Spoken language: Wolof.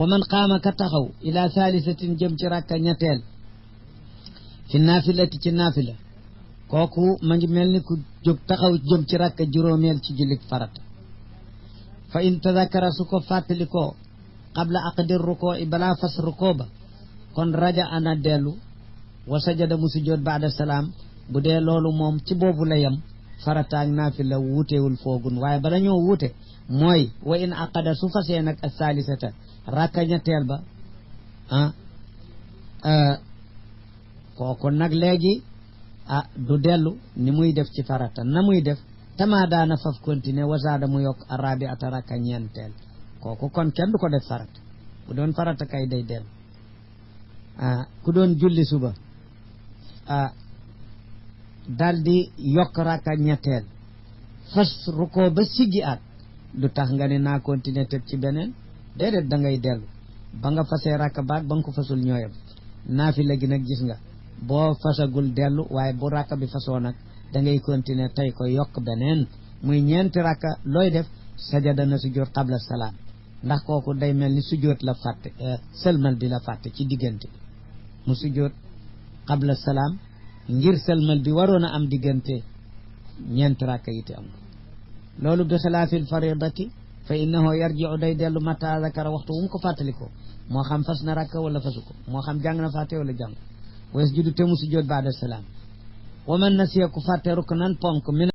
wa man qaama ka taxaw ila thalithatin jëm ci rakka ñetteel fi naafilati ci naafila kooku ma ngi mel ni ku jóg taxaw jëm ci rakka juróomeel ci jullit farata fa in tadakara su ko fàttalikoo qabla aqdi rukoo i balaa fas rukoo ba kon raja ana dellu wa sajada mu sujjoot baada salaam bu dee loolu moom ci boobu la yem farata ak naafila wuutewul foogun waaye bala ñoo wuute mooy wa in aqada su fasee nag ak saalisata rakka ñetteel ba kooku nag léegi du dellu ni muy def ci farata na muy def tama daana faf continuer wasaada mu yokk arabi ata rakka ñeenteel kooku kon kenn du ko def farata bu doon farata kay day dellu ku doon julli suba daldi yokk rakka ñetteel fas ruko ba siggi at du tax nga ne naa continuer tëb ci beneen déedéet da ngay dellu ba nga fasee rakka baag ba nga ko fasul ñooyam naafila gi nag gis nga boo fasagul dellu waaye bu rakka bi fasoo nag da ngay continuer tey ko yokk beneen muy ñeenti rakka looy def sajada na sujjóot qabla salaam ndax kooku day mel ni sujjóot la fàtte sëlmal bi la fàtte ci diggante mu sujjóot qabla salaam ngir sëlmal bi waroon a am diggante ñeenti rakka yi te am loolu bi xilaafil faridati fa innahu yarji'u day dellu mata zakara waxtu wu mu ko fàttalikoo moo xam fas na rakka wala fasu ko moo xam jàng na fàtte wala jàng wa yasjudu te mu sujjóot baada salaam wa man nasiya ku fàtte ruknan ponk min